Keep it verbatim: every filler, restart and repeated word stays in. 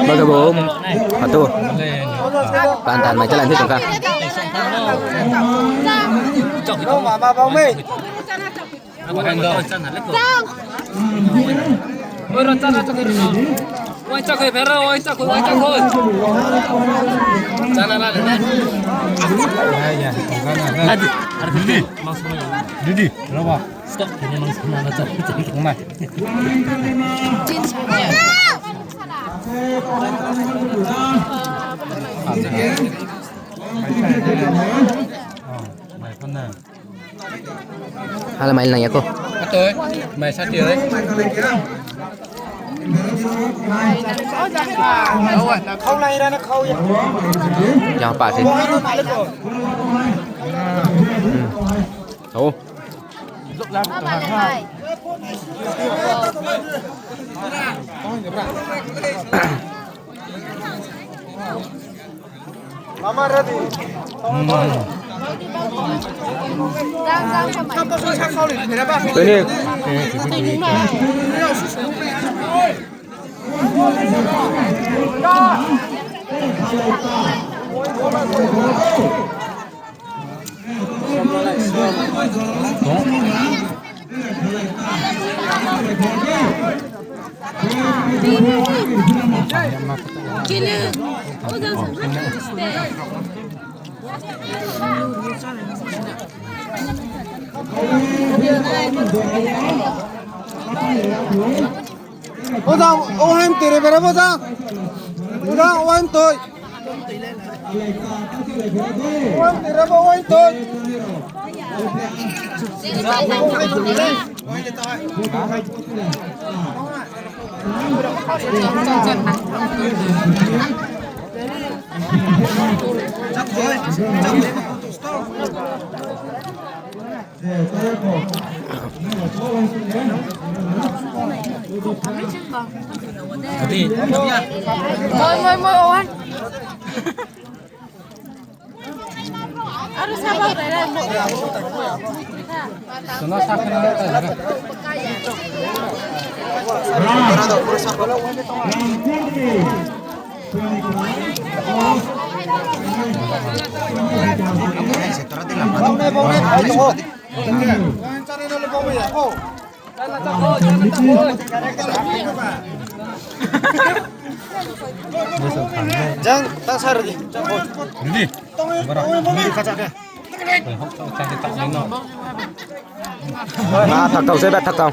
Baga bo, atu. Pan tan mai jalan sih tongka. Oi, ro chana chakri ro. Oi, chakri, bera, oi, chakri, oi, chakri. Chana la, la. Didi, Didi, roba. Stop, ini mang sama na chakri. Mai. Mai, mana? Hala mai nang ya ko. Atoi, mai sati oi. Yang pa sih. Hmm. Oh. Mama ready. Ini. Ojang, o han tere bere ojang. Ojang, o han toi. O han tere bo, o han toi. Moi, moi, moi, owan. Aro sabang rere. Sono sakna. Jang, ta sar di. Ready? Bara. Kacak ke. Ah, thak tau, se ba thak tau.